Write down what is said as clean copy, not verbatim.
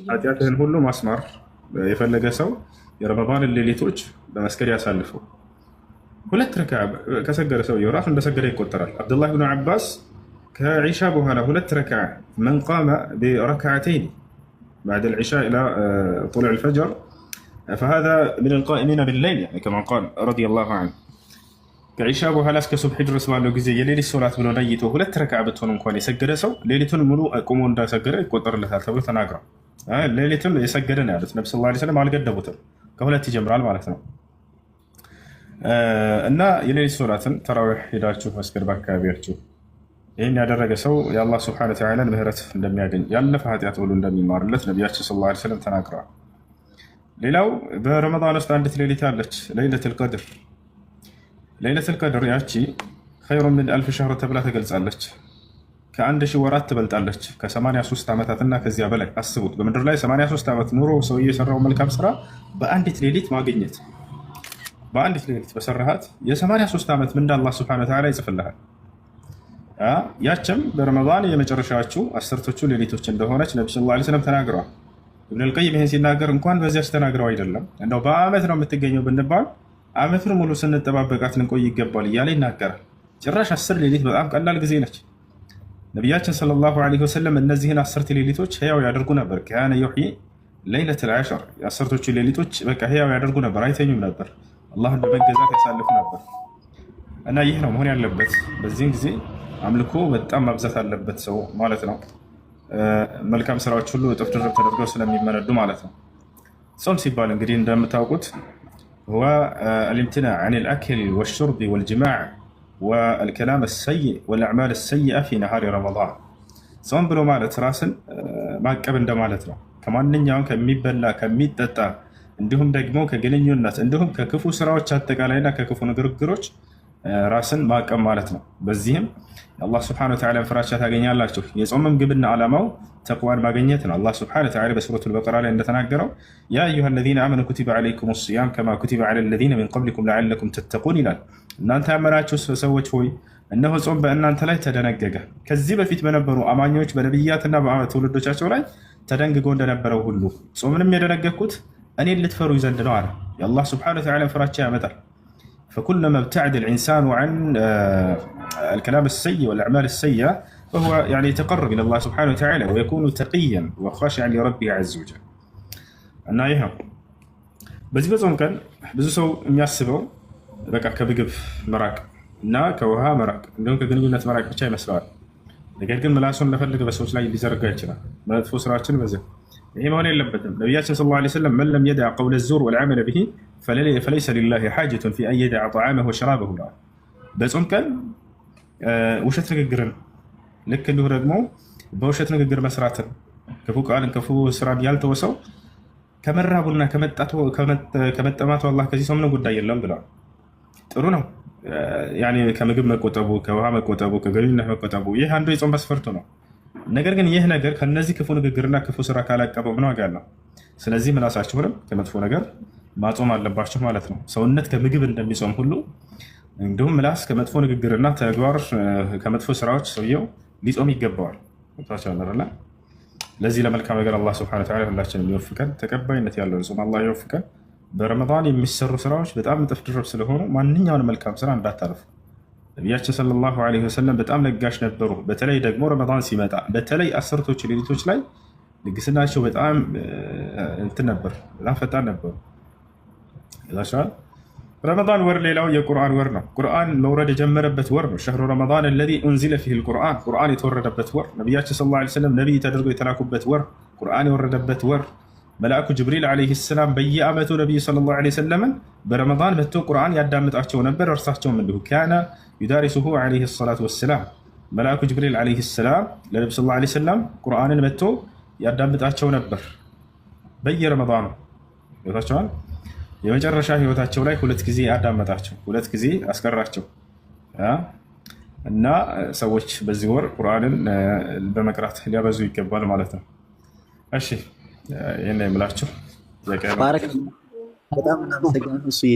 ኃጢአትህን ሁሉ ማስማር የፈለገ ሰው የረመዳንን ሌሊቶች በመስገድ ያሳልፈው። ሁለት ረካ ከሰገደ ሰውየው ራሱ እንደሰገደ ይቆጠራል። አብዱላህ ብኑ ዓባስ ከዒሻ በኋላ ሁለት ረካ፣ من قام بركعتين بعد العشاء إلى طلوع الفجر فهذا من القائمين بالليل، يعني كما قال رضي الله عنه። ከዒሻ በኋላ እስከ ሱብሒ ድረስ ባለው ጊዜ የሌሊት ሶላት ብሎ ነይቶ ሁለት ረክዓ ብትሆን እንኳን የሰገደ ሰው ሌሊቱን ሙሉ ቆሞ እንዳሰገደ ይቆጠርለታል ተብሎ ተናግሯል። ሌሊቱን የሰገደ ነው ያሉት ነቢ ሰለላሁ ዐለይሂ ወሰለም፣ አልገደቡትም። ከሁለት ይጀምራል ማለት ነው። እና የሌሊት ሶላትን ተራዊሕ ሄዳችሁ መስገድ በአካባቢያችሁ። ይህን ያደረገ ሰው የአላህ ስብሐነ ወተዓላን ምህረት እንደሚያገኝ፣ ያለፈ ኃጢአት ሁሉ እንደሚማርለት ነቢያችን ሰለላሁ ዐለይሂ ወሰለም ተናግረዋል። ሌላው በረመዳን ውስጥ አንዲት ሌሊት አለች፣ ለይለቱል ቀድር። ለይለቱል ቀድር ያቺ خير من ألف شهر ተብላ ተገልጻለች። ከ1000 ወራት ትበልጣለች። ከ83 ዓመታትና ከዚያ በላይ አስቡት። በምድር ላይ 83 ዓመት ኑሮ ሰውዬ የሰራው መልካም ስራ በአንዲት ሌሊት ማግኘት፣ በአንዲት ሌሊት በሰራሃት የ83 ዓመት ምንዳ አላህ ስብሐነ ወተዓላ ይጽፍልሃል። ያችም በረመዳን የመጨረሻዎቹ አስርቶቹ ሌሊቶች እንደሆነች ነቢ ሰለላሁ ዐለይሂ ወሰለም ተናግረዋል። ኢብኑል ቀይም ይህን ሲናገር እንኳን በዚያች ተናግረው አይደለም፣ እንደው በአመት ነው የምትገኘው ብንባል አመቱን ሙሉ ስንጠባበቃት ልንቆይ ይገባል እያለ ይናገራል። ጭራሽ 10 ሌሊት በጣም ቀላል ጊዜ ነች። ነቢያችን ሰለላሁ ዐለይሂ ወሰለም እነዚህን 10 ሌሊቶች ህያው ያደርጉ ነበር። كان يحيي ليلة العشر፣ የአስርቶቹ ሌሊቶች በቃ ህያው ያደርጉ ነበር፣ አይተኙም ነበር። አላህን በመገዛት ያሳልፉ ነበር። እና ይህ ነው መሆን ያለበት። በዚህን ጊዜ አምልኮ በጣም ማብዛት አለበት ሰው ማለት ነው። መልካም ስራዎች ሁሉ እጥፍ ድርብ ተደርገው ስለሚመነዱ ማለት ነው። ጾም ሲባል እንግዲህ እንደምታውቁት هو الامتناع عن الأكل والشرب والجماع والكلام السيء والأعمال السيئة في نهار رمضان። ጾም ብሎ ማለት ራስን ማቀብ እንደማለት ነው። ከማንኛውም ከሚበላ፣ ከሚጠጣ፣ እንዲሁም ደግሞ ከግንኙነት፣ እንዲሁም ከክፉ ስራዎች አጠቃላይና ከክፉ ንግግሮች ራስን ማቀብ ማለት ነው። በዚህም የአላህ ስብሐነ ወተዓላን ፍራቻ ታገኛላችሁ። የጾምም ግብና ዓላማው ተቅዋን ማግኘት ነው። አላህ ስብሐነ ወተዓላ በሱረቱል በቀራ ላይ እንደተናገረው يا أيها الذين آمنوا كتب عليكم الصيام كما كتب على الذين من قبلكم لعلكم تتقون ይላል። እናንተ ያመናችሁ ሰዎች ሆይ፣ እነሆ ጾም በእናንተ ላይ ተደነገገ፣ ከዚህ በፊት በነበሩ አማኞች በነቢያትና በትውልዶቻቸው ላይ ተደንግጎ እንደነበረው ሁሉ ጾምንም የደነገግኩት እኔን ልትፈሩ ዘንድ ነው አለ። የአላህ ስብሐነ ወተዓላ ፍራቻ ያመጣል። فكلما ابتعد الإنسان عن الكلام السيء والأعمال السيئة فهو يعني يتقرب إلى الله سبحانه وتعالى ويكون تقيا وخاشعا لربه عز وجل። እና ይህ ነው። በዚህ በጾም ቀን ብዙ ሰው የሚያስበው በቃ ከምግብ መራቅ እና ከውሃ መራቅ እንዲሁም ከግንኙነት መራቅ ብቻ ይመስለዋል። ነገር ግን ምላሱን ለፈለገ በሰዎች ላይ ሊዘረጋ ይችላል። መጥፎ ስራችን በዚህ ይሄ መሆን የለበትም። ነቢያችን ሰለላሁ ዐለይሂ ወሰለም من لم يدع قول الزور والعمل به فليس لله حاجة في أن يدع طعامه وشرابه ብለዋል። በጾም ቀን ውሸት ንግግርን፣ ልክ እንዲሁ ደግሞ በውሸት ንግግር መስራትን፣ ክፉ ቃልን፣ ክፉ ስራን ያልተወ ሰው ከመራቡና ከመጠማቱ አላህ ከዚህ ሰው ምንም ጉዳይ የለውም ብለዋል። ጥሩ ነው። ያኔ ከምግብ መቆጠቡ፣ ከውሃ መቆጠቡ፣ ከግንኙነት መቆጠቡ ይህ አንዱ የጾም መስፈርቱ ነው። ነገር ግን ይህ ነገር ከነዚህ ክፉ ንግግርና ክፉ ስራ ካላቀበው ምን ዋጋ አለው? ስለዚህ ምላሳችሁንም ከመጥፎ ነገር ማጾም አለባችሁ ማለት ነው። ሰውነት ከምግብ እንደሚጾም ሁሉ እንዲሁም ምላስ ከመጥፎ ንግግርና ተግባር፣ ከመጥፎ ስራዎች ሰውየው ሊጾም ይገባዋል። ገብቷችኋል አይደለ? ለዚህ ለመልካም ነገር አላህ ስብሐነ ወተዓላ ሁላችንም ይወፍቀን። ተቀባይነት ያለው ጾም አላህ ይወፍቀን። በረመዳን የሚሰሩ ስራዎች በጣም እጥፍ ድርብ ስለሆኑ ማንኛውንም መልካም ስራ እንዳታልፉ። ነቢያችን ሰለላሁ ዐለይሂ ወሰለም በጣም ለጋሽ ነበሩ። በተለይ ደግሞ ረመዳን ሲመጣ በተለይ አስርቶች ሌሊቶች ላይ ልግስናቸው በጣም እንትን ነበር፣ በጣም ፈጣን ነበሩ። ይዛቸዋል። ረመዳን ወር ሌላው የቁርአን ወር ነው። ቁርአን መውረድ የጀመረበት ወር ነው። شهر رمضان الذي أنزل فيه القرآن፣ ቁርአን የተወረደበት ወር፣ ነቢያችን ሰለላሁ ዐለይሂ ወሰለም ነቢይ ተደርገው የተላኩበት ወር፣ ቁርአን የወረደበት ወር። መልአኩ ጅብሪል ዐለይሂ ሰላም በየዓመቱ ነቢዩ ሰለላሁ ዐለይሂ ወሰለምን በረመዳን መጥቶ ቁርአን ያዳምጣቸው ነበር። እርሳቸውም እንዲሁ كان يدارسه عليه الصلاة والسلام። መልአኩ ጅብሪል ዐለይሂ ሰላም ለነቢ ሰለላሁ ዐለይሂ ወሰለም ቁርአንን መጥቶ ያዳምጣቸው ነበር በየረመዳኑ። ገብቷቸዋል። የመጨረሻ ህይወታቸው ላይ ሁለት ጊዜ አዳመጣቸው፣ ሁለት ጊዜ አስቀራቸው። እና ሰዎች በዚህ ወር ቁርአንን በመቅራት ሊያበዙ ይገባል ማለት ነው። እሺ፣ ይህን የምላችሁ። በጣም እናመሰግናለን እሱዬ።